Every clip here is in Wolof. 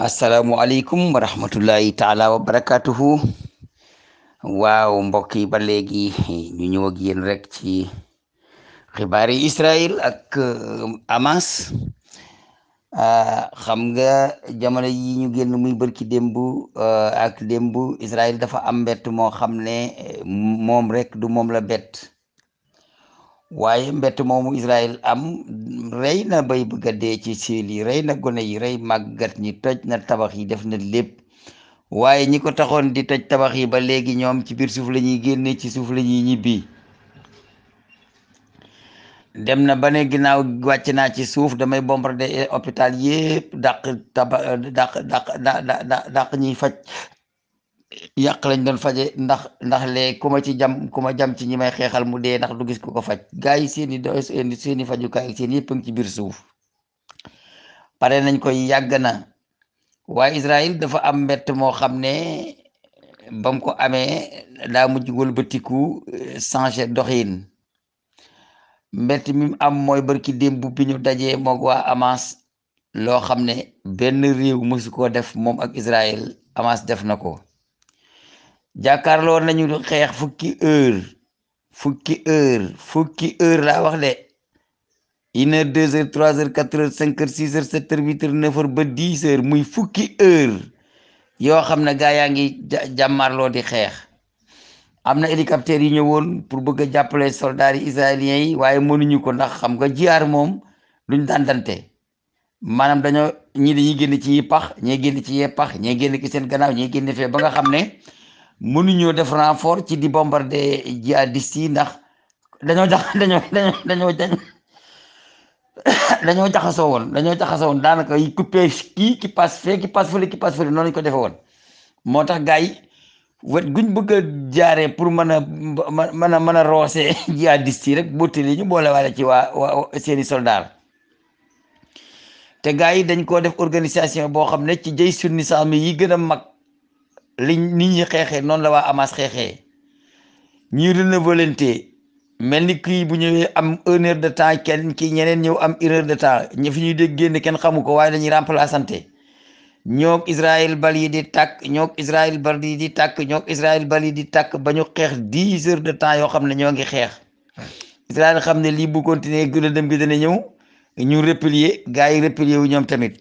asalaamualeykum wa rahmatullahi taala wa barakatuhu. waaw mbokk yi ba léegi ñu ñëw ak yéen rek ci xibaari Israël ak Hamas. xam nga jamono yi ñu génn muy bërki démb ak démb Israël dafa am mbett moo xam ne moom rek du moom la bett, waaye mbett moomu Israël am rey na bay bëgg a dee ci siil yi, rey na gone yi, rey màggat ñi, toj na tabax yi, def na lépp. waaye ñi ko taxoon di toj tabax yi ba léegi ñoom ci biir suuf la ñuy génne, ci suuf la ñuy ñibbi. dem na ba ne ginnaaw wàcc naa ci suuf damay bombarder hôpital yépp, dàq ñuy faj, yàq lañ doon faje ndax lee ku ma jam ci ñi may xeexal mu dee ndax du gis ku ko faj. gaa yi seeni fajukaay ak seen yëpp a ngi ci biir suuf, pare nañ koy yàgg na. waaye Israël dafa am mbett moo xam ne bam ko amee daa mujj wëlbatiku changé doxin. mbett mi am mooy barki démb bi ñu dajee moog waa Hamas, loo xam ne benn réew mësu koo def, moom ak Israël Hamas def na ko. jàkkaarloo nañu xeex fukki heure laa wax de, 1 heure 2 heures 3 heures 4 heures 5 heures 6 heures 7 heures 8 heures 9 heures ba 10 heures, muy fukki heure yoo xam ne gaa yaa ngi jàmmarloo di xeex. am na hélicoptère yi ñëwoon pour bëgg a jàppale soldats yi israéliens yi, waaye mënuñu ko ndax xam nga jiyaar moom duñ dandante, maanaam ñii dañuy génn ci yi pax, ñee génn ci yee pax, ñee génn ki seen gannaaw, ñee génn fee, ba nga xam ne mënuñoo def renfort ci di bombarder jihadistes yi ndax dañoo jaxasoo woon daanaka yi coupé kii ki passe fee ki passe fële noonu lañ ko defee woon. moo tax gars yi wet guñ bëgg a jaaree pour mën a roose jihadistes yi rek bottali ñu boole waale ci waa seeni soldat. te gars yi dañ koo def organisation boo xam ne ci jëy sunni saami yi gën a mag li nit ñi xeexee noonu la waa Hamas xeexee. ñuy renouvelante mel ni kii bu ñëwee am 1 heure de temps, kenn kii ñeneen ñëw am 1 heure de temps, ñi fi ñuy dégg génn kenn xamu ko, waaye dañuy remplaçante. ñoog Israël bal yi di tàkk, ñoog Israël bal yi di tàkk, ñoog Israël bal yi di tàkk ba ñu xeex 10 heures de temps yoo xam ne ñoo ngi xeex. Israël xam ne lii bu continuer gën bi dana ñëw, ñu replier, gars yi replier wu ñoom tamit.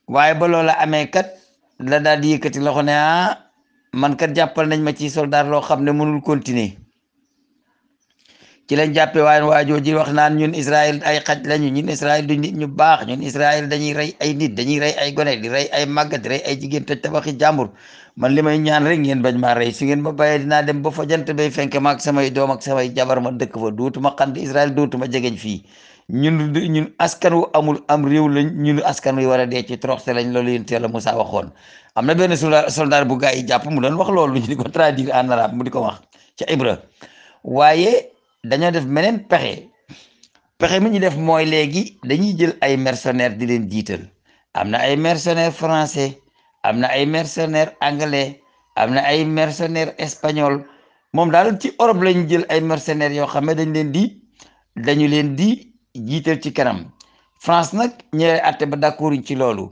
waaye ba loola amee kat la daal di yëkkati loxo ne man kat jàppal nañ ma ci soldat loo xam ne mënul continuer. ci lañ jàppee waaye waajoo ji wax naan ñun Israël ay xaj lañu, ñun Israël du nit ñu baax, ñun Israël dañuy rey ay nit, dañuy rey ay gone, di rey ay màggat, di rey ay jigéen, toj tabaxi jàmbur. man li may ñaan rek ngeen bañ maa rey, su ngeen ma bàyyee dinaa dem ba fa jant bay fenk maag samay doom ak samay jabar ma dëkk fa, dootuma xand Israël, dootuma jegeñ fii. ñun askan wu amul am réew lañ, ñun askan wi war a dee ci toroxte lañ, loolu yéen teel a Musaa waxoon. am na benn soldat bu gaa yi jàpp mu doon wax loolu, ñu di ko traduire en arabe, mu di ko wax ca hébreu. waaye dañoo def meneen pexe mi ñu def mooy léegi dañuy jël ay mercenaires di leen jiital. am na ay mercenaires français, am na ay mercenaires anglais, am na ay mercenaires espagnol. moom daal ci Europe lañu jël ay mercenaires yoo xam ne dañu leen di jiital ci kanam. France nag ñëwee àtte ba d'accord ci loolu,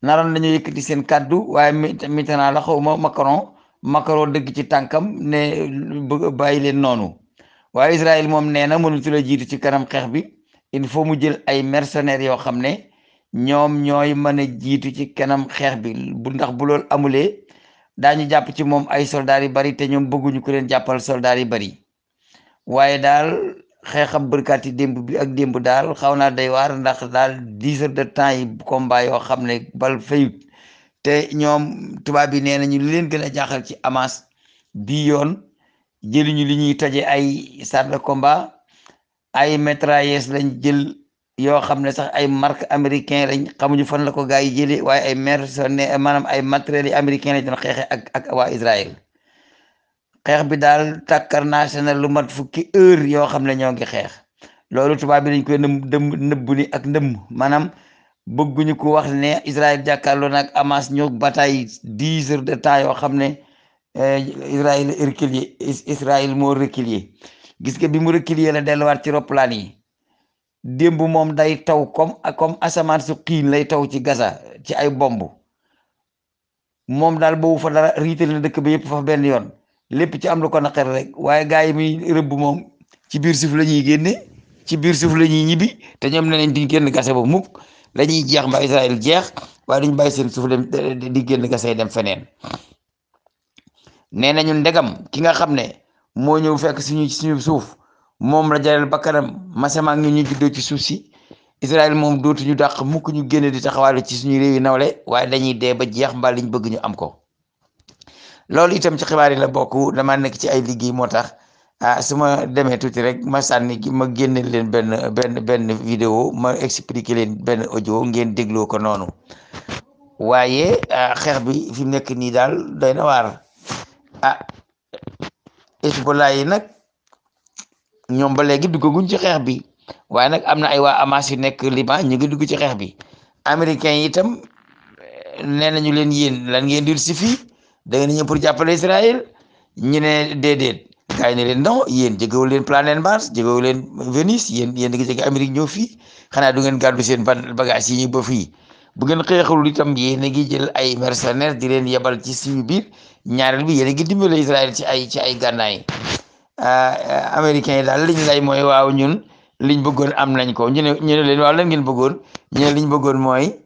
naroon nañu yëkkati seen kàddu, waaye Mitterrand la xaw ma Macron dëgg ci tànkam ne bëgg bàyyi leen noonu. waaye Israël moom nee na mënutu la jiitu ci kanam xeex bi, il faut mu jël ay mercenaires yoo xam ne ñoom ñooy mën a jiitu ci kanam xeex bi. ndax bu loolu amulee daañu jàpp ci moom ay soldats yu bari, te ñoom bëgguñu ku leen jàppal soldats yu bari. waaye daal xeexam bërkaati démb bi ak démb daal xaw naa day waar, ndax daal 10 heures de temps yi combat yoo xam ne bal fayut. te ñoom tubaab yi nee nañu li leen gën a jaaxal ci Hamas bi yoon, jëluñu li ñuy toje ay chars de combat, ay mitrailleuses lañ jël yoo xam ne sax ay marque américain lañ, xamuñu fan la ko gaa yi jëlee, waaye ay mercenaires, maanaam ay matériels yi américain lañ doon xeexe ak waa Israël. xeex bi daal tàkkar national lu mat fukki heure yoo xam ne ñoo ngi xeex. loolu tubaab bi dañ koy nëbbu ni ak ndëmm, maanaam bëgguñu ko wax ne Israël jàkkaarloo nag Hamas ñoo bataille 10 heures de temps yoo xam ne Israël moo reculer. gis nga bi mu reculer la delluwaat ci roplaan yi. démb moom day taw comme asamaan su xiin lay taw ci Gaza ci ay bomb. moom daal boobu fa dara riital na dëkk ba yëpp fa benn yoon lépp ci am lu ko naqar rek waaye gaa yi muy rëbb moom ci biir suuf la ñuy génne ci biir suuf la ñuy ñibbi te ñoom ne nañ duñ génn gase ba mukk la ñuy jeex mbaa Israël jeex waaye duñ bàyyi seen suuf dem di génn gase dem feneen. nee nañu ndegam ki nga xam ne moo ñëw fekk suñu suuf moom la jaral bakkanam masama ngi ñu juddoo ci suuf si Israël moom dootuñu dàq mukk ñu génn di taxawaale ci suñu réew yi nawle waaye dañuy dee ba jeex mbaa liñ bëgg ñu am ko. loolu itam ci xibaar yi la bokk dama nekk ci ay liggéey moo tax su ma demee tuuti rek ma sànni ma génne leen benn vidéo ma expliquer leen benn audio ngeen dégloo ko noonu waaye xeex bi fi mu nekk nii daal doy na waar. Hezbollah yi nag ñoom ba léegi duggaguñ ci xeex bi waaye nag am na ay waa Hamas yu nekk Liban ñu ngi dugg ci xeex bi américains yi itam nee nañu leen yéen lan ngeen dul si fii da ngeen ñëw pour jàppale Israël ñu ne déedéet gars yi ne leen non yéen jegewu leen planète Mars jegewu leen Vénus yéen da nga jege Amérique ñëw fii xanaa du ngeen gàddu seen bagage yi ñu ba fii bu ngeen xeexul itam yéen a ngi jël ay mercenaires di leen yebal ci suñu biir ñaareel bi yéen a ngi dimbale Israël ci ay gànnaay américains yi daal liñ lay mooy waaw ñun liñ bëggoon am nañ ko ñu ne leen waaw lan ngeen bëggoon ñu ne liñ bëggoon mooy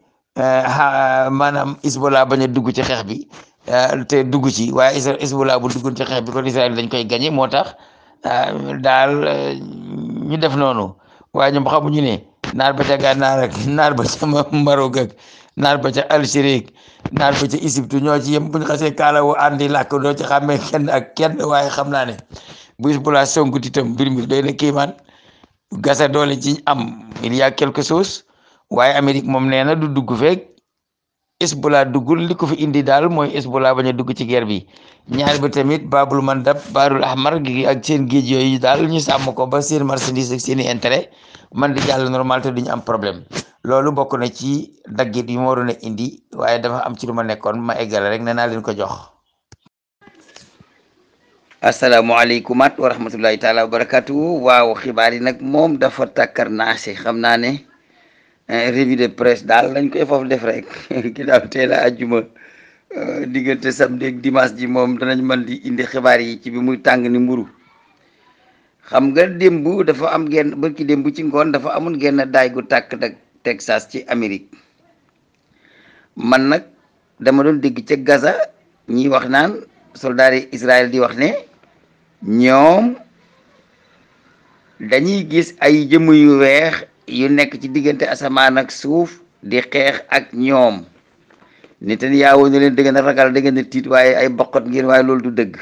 maanaam Hezbollah bañ a dugg ci xeex bi te dugg ci waaye Hezbollah bu duggoon ci xeex bi kon Israël dañ koy gañe moo tax daal ñu def noonu waaye ñoom xamuñu ne naar ba ca Gànnaar ak naar ba ca Maroc ak naar ba ca Algérie naar ba ca Égypte ñoo ci yem bu ñu xasee kaalawu àndi làkk doo ci xàmmee kenn ak kenn waaye xam naa ne bu Hezbollah songut itam mbir mi doy na kéemaan gasa doole ci am il y a quelque chose waaye Amérique moom nee na du dugg feek Hezbollah duggul li ko fi indi daal mooy Hezbollah bañ a dugg ci guerre bi ñaar ba tamit Babul Mandab Baarul Ahmar gi ak seen géej yooyu daal ñu sàmm ko ba seen marchandise ak seen i intérêt man di jàll normal te duñu am problème loolu bokk na ci daggit yu ma waroon a indi waaye dafa am ci lu ma nekkoon ma eggale rek nee naa leen ko jox. asalaamaaleykum wa rahmatullahi taala wa barakatuh waaw xibaar yi nag moom dafa takkar naase xam naa ne revue de presse daal lañ koy foofu def rek ginnaaw teel a àjjuma diggante samedi ak dimanche ji moom danañ mën di indi xibaar yi ci bi muy tàng ni mburu xam nga démb dafa am genn bërki démb ci ngoon dafa amoon genn daay gu tàkk dak Texas ci Amérique man nag dama doon dégg ca Gaza ñiy wax naan soldat yi Israël di wax ne ñoom dañuy gis ay jëmm yu weex yu nekk ci diggante asamaan ak suuf di xeex ak ñoom nit ñi yaawoo ne leen da ngeen a ragal da ngeen a tiit waaye ay boqot ngeen waaye loolu du dëgg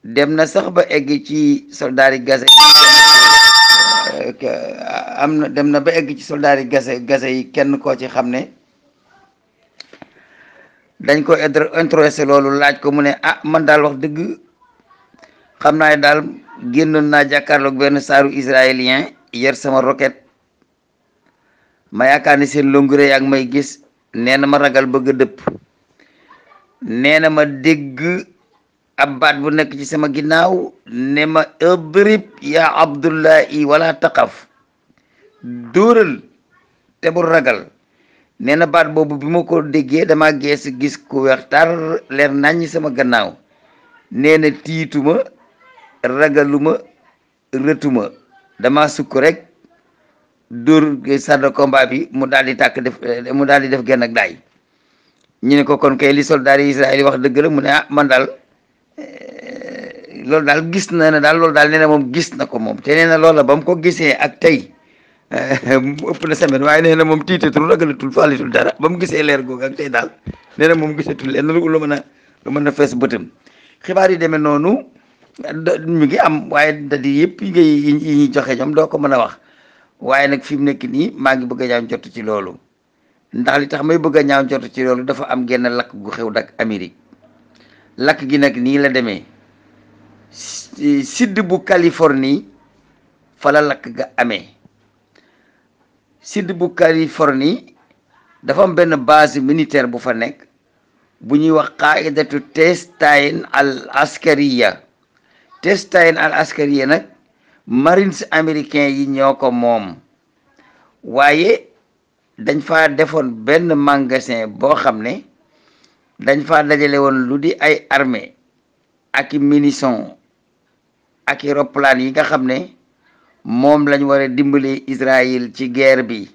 dem na sax ba egg ci soldat yi Gaza dem na ba egg ci soldat yi Gaza yi kenn koo ci xam ne dañ ko introsé loolu laaj ko mu ne man daal wax dëgg xam naa ne daal génnoon naa jàkkaarloog benn saaru israélien yer sama roquette ma yaakaar ni seen longure yaa ngi may gis nee na ma ragal bëgg a dëpp nee na ma dégg ab baat bu nekk ci sama ginnaaw ne ma idrib ya abdullahi wala taqaf dóoral te bu ragal nee na baat boobu bi ma ko déggee dama gees gis ku weex tar leer naññ sama gannaaw nee na tiituma ragaluma rëtuma dama sukk rek dóor char de combat bi mu daal di tàkk def genn ak daay ñu ne ko kon kay li soldat yi Israël yi wax dëgg la mu ne man daal loolu daal gis na ne daal loolu daal nee na moom gis na ko moom te nee na loola ba mu ko gisee ak tey ëpp na semaine waaye nee na moom tiitatul ragalatul faalitul dara ba mu gisee leer googu ak tey daal nee na moom gisatul lenn lu mën a fees bëtam xibaar yi demee noonu mi ngi am waaye da di yëpp yi ñuy joxe ñoom doo ko mën a wax waaye nag fi mu nekk nii maa ngi bëgg a ñaaw jot ci loolu ndax li tax may bëgg a ñaaw jot ci loolu dafa am genn lakk gu xew dak Amérique lakk gi nag nii la demee sud bu Californie fa la lakk ga amee sud bu Californie dafa am benn base militaire bu fa nekk bu ñuy wax qaidatu Testain al askariya Testain al askariya nag marines américains yi ñoo ko moom waaye dañ fa defoon benn magasin boo xam ne dañ fa dajale woon lu di ay armée ak i munition ak i roppalaan yi nga xam ne moom lañ war a dimbali Israël ci guerre bi.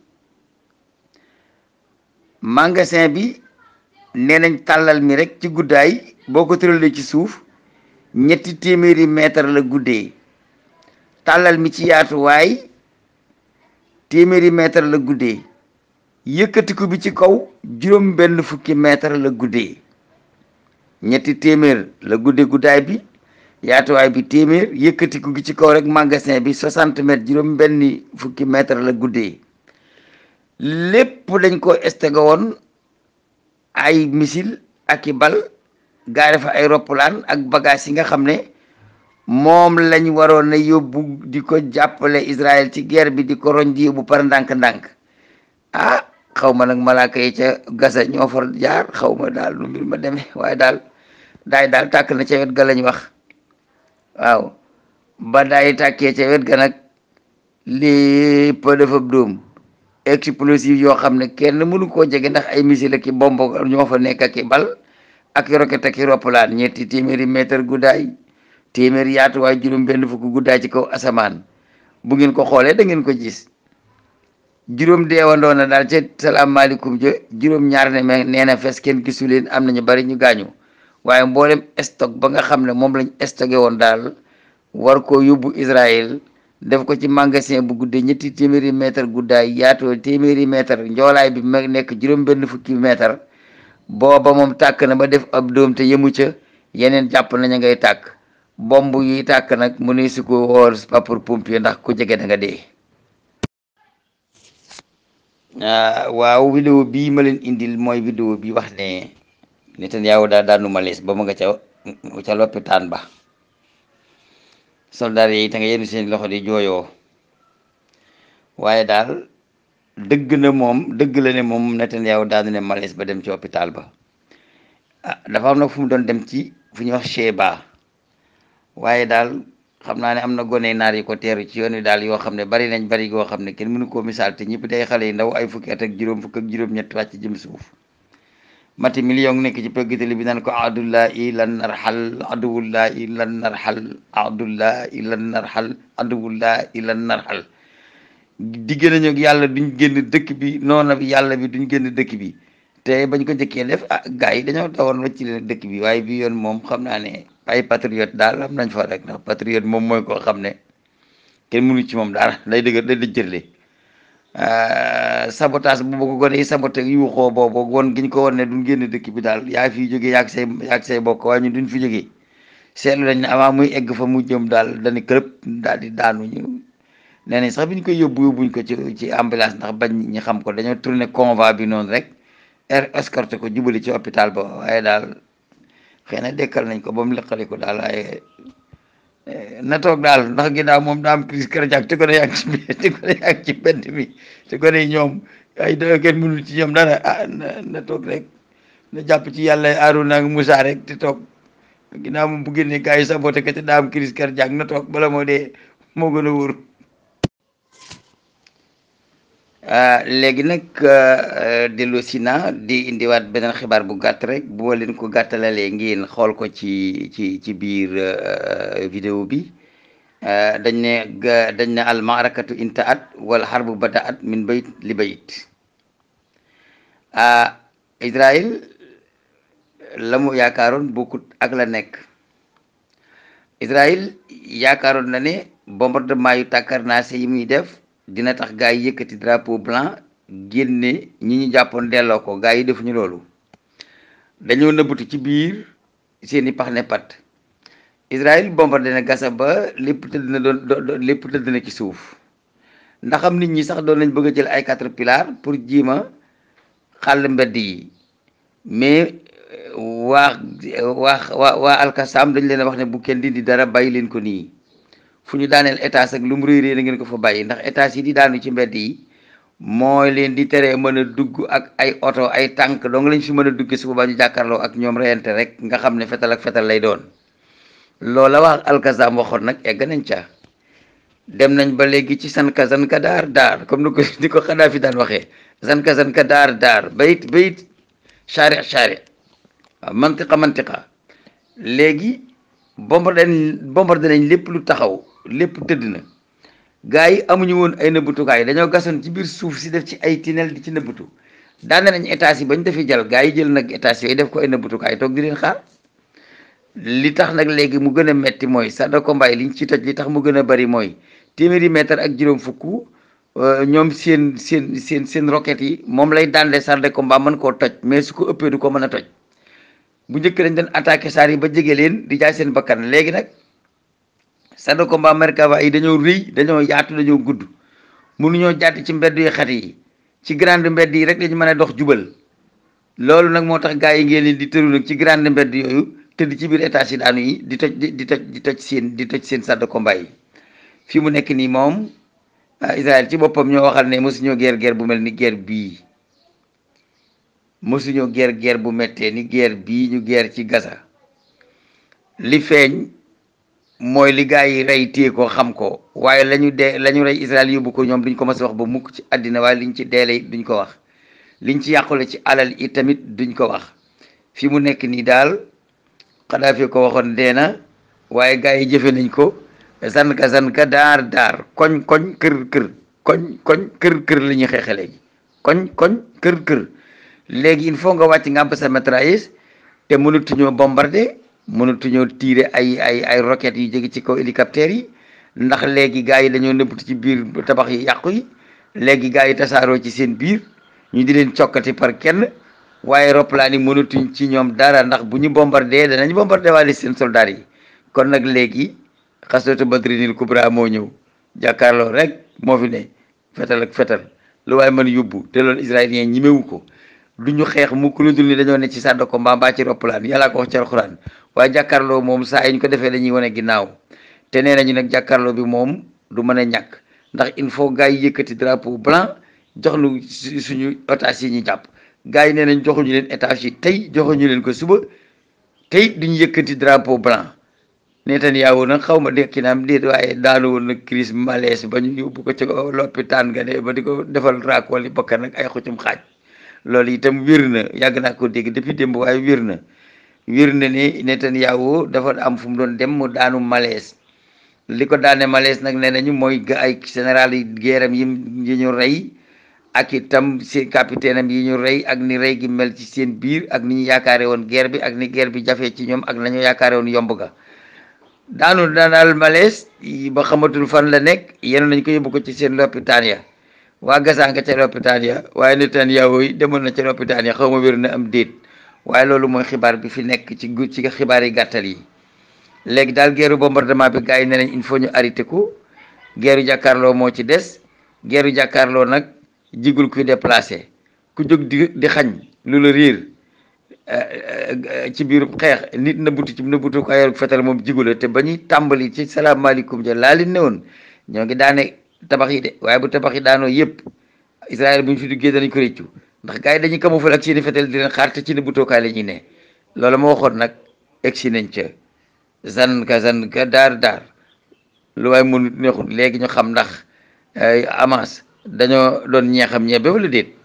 magasin bi nee nañ tàllal mi rek ci guddaay boo ko tëralee ci suuf 300 mètre la guddee, tàllal mi ci yaatuwaay 100 mètre la guddee, yëkkatiku bi ci kaw 50 mètre la guddee. 200 la guddee guddaay bi, yaatuwaay bi 100, yëkkatiku gi ci kaw rek magasin bi 60 mètres 50 mètre la guddee. lépp dañ ko stégé woon ay missile ak i bal gaare fa ay roppalaan ak bagage yi nga xam ne moom lañ waroon a yóbbu di ko jàppale Israël ci guerre bi di ko roñ di yóbbu par ndànk-ndànk. ah xaw ma nag malaaka yi ca Gaza ñoo fa jaar, xaw ma daal nu mbir ma demee, waaye daal daal tàkk na ca wet ga lañ wax. waaw ba daay tàkkee ca wet ga nag lépp dafa dóom explosif yoo xam ne kenn mënu koo jege ndax ay missile ak i bomb ñoo fa nekk ak i bal ak i roquette ak i roppalaan. 300 mètre guddaay, 100 yaatuwaay, 50 guddaay ci kaw asamaan. bu ngeen ko xoolee da ngeen ko gis. juróom deewandoo na daal ca salaamaaleykum ja, juróom-ñaar ne nee na fes kenn gisu leen, am nañu bari ñu gaañu. waaye mboolem stock ba nga xam ne moom lañ stocké woon daal war koo yóbbu Israël def ko ci magasin bu guddee 300 mètre guddaay, yaatoo 100 mètre, njoolaay bi mag nekk 50 mètre. booba moom tàkk na ba def ab doom te yemu ca, yeneen jàpp nañu ngay tàkk. bomb yi tàkk nag mu ne su ko woor sapeur pompier ndax ku jege da nga dee. waaw vidéo bii ma leen indil mooy vidéo bi wax ne Netanyahu daanu malaise ba mu nga ca loppitaan ba. soldaar yi te nga yenn seen loxo di jooyoo. waaye daal dëgg la ne moom Netanyahu daanu ne malaise ba dem ci hôpital ba. dafa am nag fu mu doon dem ci fu ñuy wax Sheba. waaye daal xam naa ne am na gone naar yi ko teeru ci yoon wi daal yoo xam ne bari nañ bari goo xam ne kenn mënu koo misaal te ñëpp day xale yi ndaw ay fukki at ak juróom fukk ak juróom-ñett wàcc jëm suuf. mati million nekk ci pegg tali bi naan ko adullahi lan narxal aduwullahi lan narxal adullahi lan narxal aduwullahi lan narxal. digg nañu ak yàlla duñ génn dëkk bi, noona bi yàlla bi duñ génn dëkk bi. te bañ ko njëkkee def gars yi dañoo tawoon wacc leen dëkk bi, waaye bi yoon moom xam naa ne ay patriote daal am nañ fa rek, ndax patriote moom mooy koo xam ne kenn mënu ci moom dara, day dëgër day dëjërle. sabotage bu ko gone yi saboté yuuxoo boobu woon giñ ko woon ne duñ génn dëkk bi daal yaa fi jógee yaag say bokk, waaye ñun duñ fi jógee. seetlu nañ ne avant muy egg fa mu jëm daal dañu kërëb daal di daanu ñu. nee nañ sax bi ñu koy yóbbuñ ko ci ambulance ndax bañ ñi xam ko, dañoo tourné convoi bi noonu rek escorté ko jubali ci hôpital ba. waaye daal xëy na dekkal nañ ko ba mu lëkkale ko daal, waaye na toog daal ndax ginnaaw moom daa am crise cardiaque te gone yaa ngi ci bent mi te gone yi ñoom ay da kenn mënul ci ñoom dara. na toog rek, na jàpp ci yàlla Aaruna ak Musaa rek te toog. ginnaaw moom bu génnee gars yi saboté ko te daa am crise cardiaque na toog bala moo dee, moo gën a wóor. léegi nag dellu si na di indiwaat beneen xibaar bu gàtt rek bu ma leen ko gàttalalee ngeen xool ko ci biir vidéo bi. dañ ne al maarakatu intaat wal harbu badaat min bayt li bayt. Israël la mu yaakaaroon bokkut ak la nekk. Israël yaakaaroon na ne bombardement yu tàkkarnaase yi muy def dina tax gaa yi yëkkati drapeau blanc génne ñi ñu jàppoon delloo ko. gaa yi defuñu loolu, dañoo nëbbatu ci biir seeni pax ne pat. Israël bombardé na Gaza ba lépp tëdd na ci suuf. ndaxam nit ñi sax doon nañ bëgg a jël ay caterpillar pour jiima xàll mbedd yi, mais waa Al-Qassam dañ leen a wax ne bu kenn dindi dara, bàyyi leen ko nii. fu ñu daaneel étage ak lu mu réy réy na ngeen ko fa bàyyi, ndax étage yi di daanu ci mbedd yi mooy leen di teree mën a dugg ak ay oto ay tànk dong lañ fi mën a dugg su boobaa ñu jàkkaarloo ak ñoom reyante rek nga xam ne fetal ak fetal lay doon. loola wax Al-Qassam waxoon nag egg nañ ca, dem nañ ba léegi ci zanka daar comme ni ko Kadhafi daan waxee, zanka daar bayit shari mantiqa léegi bombardé nañ lépp lu taxaw lépp tëdd na gars yi amuñu woon ay nëbbutukaay dañoo gasoon ci biir suuf si def ci ay tunnel di ci nëbbutu daane nañ étage yi bañ defee jàll gars yi jël nag étage yooyu def ko ay nëbbutukaay toog di leen xaar li tax nag léegi mu gën a metti mooy chars de combat yi liñ ci toj li tax mu gën a bari mooy téeméeri mètre ak juróom fukk ñoom seen roquettes yi moom lay daanle chars de combat mën koo toj mais su ko ëppee du ko mën a toj bu njëkk dañ doon attaqué chars yi ba jege leen di jaay seen bakkan léegi nag chars de combat Merkava yi dañoo rëy dañoo yaatu dañoo gudd mënuñoo jàtt ci mbedd yu xat yi ci grande mbedd yi rek lañu mën a dox jubal loolu nag moo tax gars yi ngeen leen di tëru nag ci grande mbedd yooyu tëdd ci biir étage yi daanu yi di toj seen chars de combat yi fii mu nekk nii moom Israël ci boppam ñoo waxal ne mosuñoo guerre bu mel ni guerre bii mosuñoo guerre bu méttee ni guerre bii ñu guerre ci Gaza li feeñ mooy li gars yi rey téye ko xam ko waaye lañu rey Israël yóbbu ko ñoom duñ ko mas wax ba mukk ci àddina waaye liñ ci deele duñ ko wax liñ ci yàqule ci alal yi tamit duñ ko wax fi mu nekk nii daal Kadhafi ko waxoon dee na waaye gars yi jëfe nañ ko zanka daar koñ kër la ñuy xeexe léegi koñ kër léegi il faut nga wàcc nga am sa mitrailleuse te mënatuñoo bombarder mënatuñoo tirer ay roquettes yu jóge ci kaw hélicoptères yi ndax léegi gars yi dañoo nëbbatu ci biir tabax yi yàqu yi léegi gars yi tasaaroo ci seen biir ñu di leen cokkati par kenn waaye roplaan yi mënatuñ ci ñoom dara ndax bu ñu bombardé danañ bombardé waale seen soldats yi kon nag léegi xasootu Badrinil Kubra moo ñëw jàkkaarloo rek moo fi ne fetal ak fetal lu waaye mën yóbbu te loolu israélien ñimewu ko du ñu xeex mukk lu dul ni dañoo ne ci chars de combat mbaa ci roplaan yàllaa ko wax ci alxuraan waaye jàkkaarloo moom saa yi ñu ko defee dañuy wane ginnaaw te nee nañu nag jàkkaarloo bi moom du mën a ñàkk ndax il faut gars yi yëkkati drapeau blanc jox nu suñu otage yi ñu jàpp gars yi nee nañ joxuñu leen étage yi tey joxuñu leen ko suba tey duñu yëkkati drapeau blanc Netanyahu nag xaw ma dekki naam déet waaye daanu woon nag crise malaise ba ñu yóbbu ko ci lopitaan nga ne ba di ko defal raakool yi bakkan nag ay xucum xaaj loolu itam wér na yàgg naa ko dégg depuis démb waaye wér na ne Netanyahu dafa am fu mu doon dem mu daanu malaise li ko daane malaise nag nee nañu mooy ay général yi guerre yi ñu rey ak itam seen capitaine am yi ñu rey ak ni rey gi mel ci seen biir ak ni ñu yaakaare woon guerre bi ak ni guerre bi jafee ci ñoom ak nañu yaakaare woon yomb ga daanal malaise ba xamatul fan la nekk yéen nañ ko yóbbu ko ci seen lopitaan ya waa Gaza nga ca lopitaan ya waaye Netanyahu yi demoon na ca lopitaan ya xaw ma wér na am déet waaye loolu mooy xibaar bi fi nekk ci xibaar yi gàttal yi léegi daal guerre bombardement bi gars yi ne nañ il faut ñu arrêté ko guerre jàkkaarloo moo ci des guerre jàkkaarloo nag jigul kuy déplacé ku jóg di xañ lu la riir ci biiru xeex nit nëbbutu ko ayor fetal moom jigula te ba ñuy tàmbali ci salaamaaleykum ja laa li newoon ñoo ngi daane tabax yi de waaye bu tabax yi daanoo yëpp Israël bu ñu fi duggee danañ ko réccu ndax gars yi dañuy camoufler ak seeni fetal di leen xaar te ci nëbbutukaay la ñuy ne loolu ma waxoon nag egsi nañ ca zanka daar lu waaye mënut neexul léegi ñu xam ndax Hamas dañoo doon ñeexam ñebe wala déet.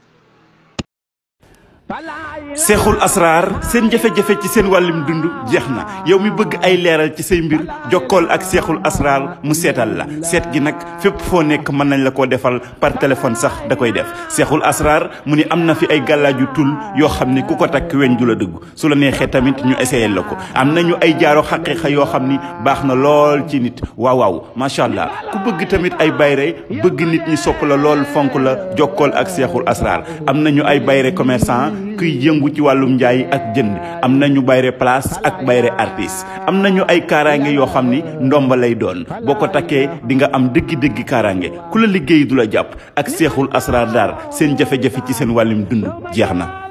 Seexul Asraar seen jafe-jafe ci seen wàllum dund jeex na yow mi bëgg ay leeral ci say mbir jokkool ak Seexul Asraar mu seetal la seet gi nag fépp foo nekk mën nañ la ko defal par téléphone sax da koy def Seexul Asraar mu ni am na fi ay gàllaaju tul yoo xam ni ku ko takk weñ du la dëgg su la neexee tamit ñu essayé la ko am nañu ay jaaro xaqiiqa yoo xam ni baax na lool ci nit waaw macha allah ku bëgg tamit ay bayre bëgg nit ñi sopp la lool fonk la jokkool ak Seexul Asraar am nañu ay bayre commerçant kuy yëngu ci wàllum njaay ak jënd am nañu bayre place ak bayre artiste am nañu ay kaaraange yoo xam ni ndomba lay doon boo ko takkee di nga am dëggi-dëggi kaaraange ku la liggéey du la jàpp ak Seexul Asraar daal seen jafe-jafe ci seen wàllum dund jeex na